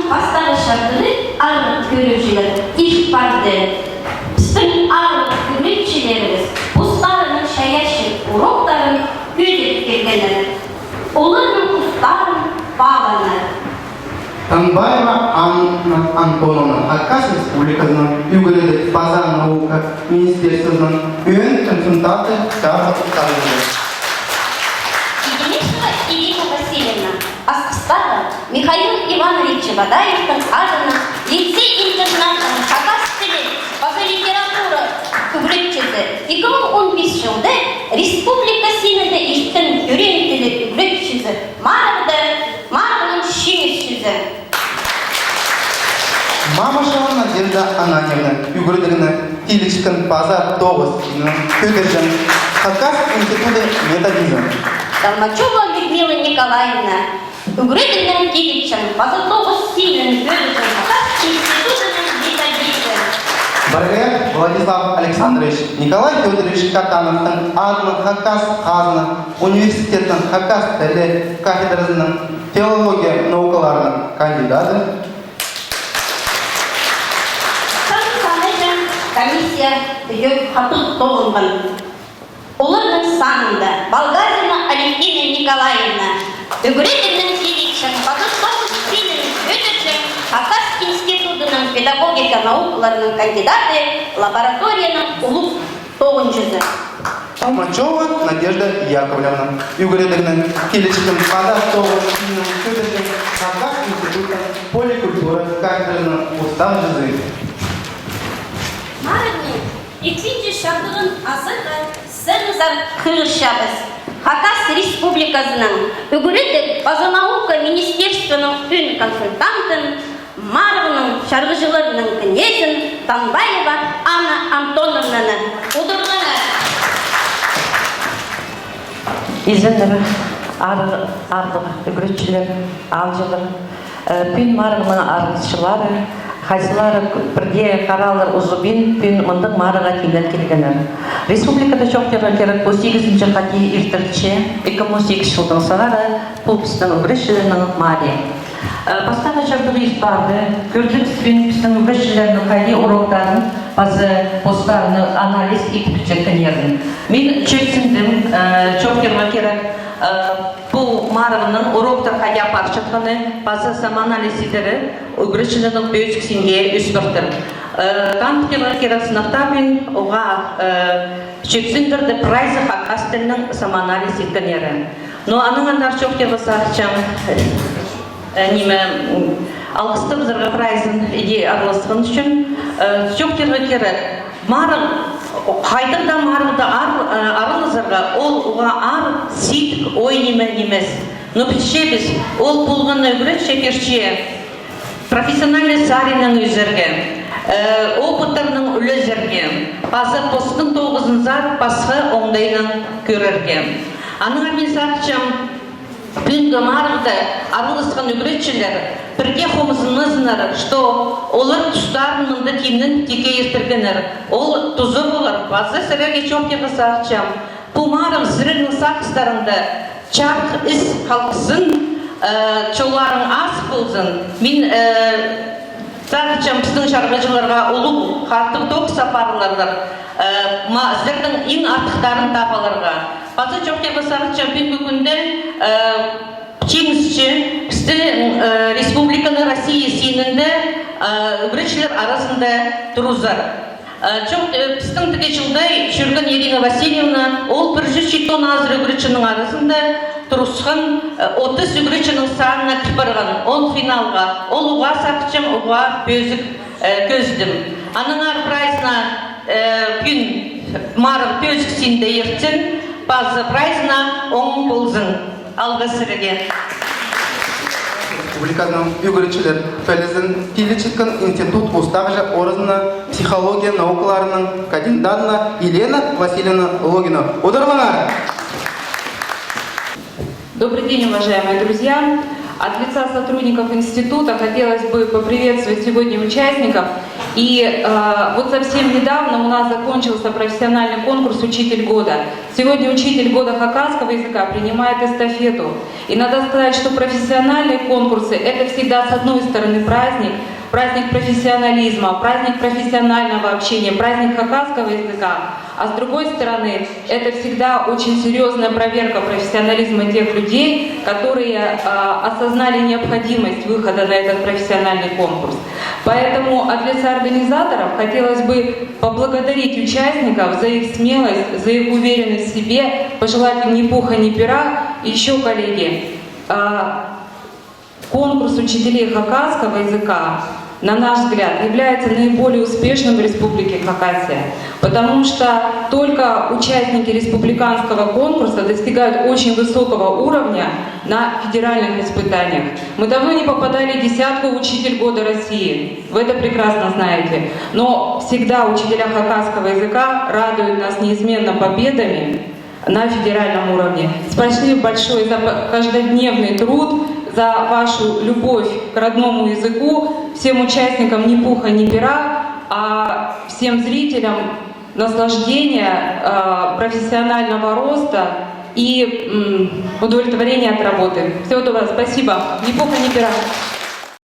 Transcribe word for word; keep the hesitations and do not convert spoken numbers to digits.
Пастағы чардығы, аарлығ кӧрігҷілер, ир парды. Пістің аарлығ ӱгретчілерібіс постарының чайаачы уроктарын кӧзідіп килгеннер. Оларның устарын паалаңар. Танбаева Анна Антоновна, Хакас Республиказының ӱгредіг паза наука министерствозының ӧӧн консультанты, чарғы устағҷызы. Идемешева Ирина Васильевна, Асхыстағы Михаил Иванович Чебодаевтың адынаң лицей-интернаттың хакас тілі паза литература ӱгретчізі, ікі муң он пис чылда республика синінде ирткен тӧреен тілі ӱгретчізі, марығда, марығның чиңісчізі. Мамашева Надежда Ананьевна, ӱгредігні тилічеткен паза тоғыс синін кӧдірҷең, Хакас институты методизі. Толмачева Людмила Николаевна, ӱгредігнің тилічең паза тоғыс синін кӧдірҷең, Хакас институтының методизі. Боргоян Владислав Александрович, Николай Фёдорович Катановтың адынаң Хакас хазна университетінің хакас тілі кафедразының филология наукаларының кандидаты. Сан санаҷаң комиссия тӧӧй хатығ тоғынған. Оларның санында Балгазина Алевтина Николаевна, ӱгредігнің тилічең паза тоғыс синін кӧдірҷең, Хакас институтының педагогика наукаларының кандидаты, лабораторияның улуғ тоғынҷызы. Толмачева Надежда Яковлевна, ӱгредігнің тилічеткен паза тоғыс синін кӧдірҷең, Хакас институтының поликультура кафедразының устағҷызы. Марығның ікінҷі чардығын азарға сағынзар хығырчабыс Хакас Республиказының ӱгредіг паза наука министерствоның ӧӧн консультантын, марығның чарғыҷыларының кнезін Танбаева Анна Антоновнаны. Удурлаңар. Изеннер, аар-, аарлығ ӱгретчілер, аалҷылар, э, пӱӱн марығның арғысчылары, хайзылары пірдее харалар узубин пӱӱн мындағ марығға тимнен килгеннер. Республикада чоохтирға кирек, пу сигізінҷі хати иртірілче, ікі муң сигіс чылдаң сығара, пу пістің ӱгретчілернің марии. Э, пастағы чардығы ирт парды, кӧрдібіс пӱӱн пістің ӱгретчілернің хайди уроктарын паза постарының анализ итіп пілчеткеннерін. Мин чӧпсіндім, э, чоохтирға кирек, э, пу марығның уроктар хайди парчатханы, паза самоанализ идері ӱгретчілернің пӧзік синге ӧс партыр. Э, таныхтирға кирек, сынап пӱӱн уғаа, э, чӧпсіндірді прайзы хакас тілінең самоанализ иткеннері. Но анаң андар чоохтирға сағынчам, э, ниме, м, алғыстабызарға прайзын иди араласхан ӱчӱн, э, чоохтирға кирек. Марығ, хайдағ даа марығда ар-, э, аралазарға, ол уғаа аар сидік ой ниме нимес. Но пілчебіс, ол полған на ӱгретчі пирче профессиональный саринаң ӧзерге, э, опыттарнаң ӱлезерге, паза постың тоғызынзар пасха оңдайнаң кӧрерге. Аннаңар мин сағынчам, пӱӱнгі марығда араласхан ӱгретчілер пірдее хомзынмазыннар, что олар тустарын мында тимнен тикке иртіргеннер. Ол туза полар, паза сірерге чоохтирға сағынчам. Пу марығ сірернің сағыстарыңда чарых ис халғызын, э, чолларың азых ползын. Мин, э, сағынчам, пістің чарғыҷыларға улуғ хатығ тоғыс апарыларлар, э, ма, сірернің иң артыхтарын таап аларға. Паза чоохтирға сағынчам, пӱӱнгі кӱнде, э, чиңісчі пістің, э, республиканы, Россия синінде, э, ӱгретчілер аразында турызар. Э, чох, э, пістің тігі чылда чӧрген Ирина Васильевна, ол пір чӱс читі он азыра ӱгретчінің аразында турысхан, э, отыс ӱгретчінің санына кір парған, ол финалға, ол уғаа сағынчам, уғаа пӧзік, э, кӧзідім. Аннаңар прайзына, э, пӱӱн марығ пӧзік синде иртсін, паза прайзына оң ползын. Алғыс сірерге. Республиканың ӱгретчілер пілізін тилічеткен институт устағҷы орнына психология наукаларының кандидатына Елена Васильевна Логина. Удурлаңар! Добрый день, уважаемые друзья! От лица сотрудников института хотелось бы поприветствовать сегодня участников. И э, вот совсем недавно у нас закончился профессиональный конкурс «Учитель года». Сегодня учитель года хакасского языка принимает эстафету. И надо сказать, что профессиональные конкурсы — это всегда, с одной стороны, праздник, праздник профессионализма, праздник профессионального общения, праздник хакасского языка, а с другой стороны, это всегда очень серьёзная проверка профессионализма тех людей, которые э, осознали необходимость выхода на этот профессиональный конкурс. Поэтому от лица организаторов хотелось бы поблагодарить участников за их смелость, за их уверенность в себе, пожелать им ни пуха, ни пера. И ещё, коллеги, э, конкурс учителей хакасского языка, на наш взгляд, является наиболее успешным в Республике Хакасия, потому что только участники республиканского конкурса достигают очень высокого уровня на федеральных испытаниях. Мы давно не попадали в десятку «Учитель года России», вы это прекрасно знаете, но всегда учителя хакасского языка радуют нас неизменно победами на федеральном уровне. Спасибо большое за п- каждодневный труд, за вашу любовь к родному языку. Всем участникам ни пуха, ни пера, а всем зрителям наслаждения, э, профессионального роста и м, удовлетворения от работы. Всего доброго, спасибо. Ни пуха, ни пера.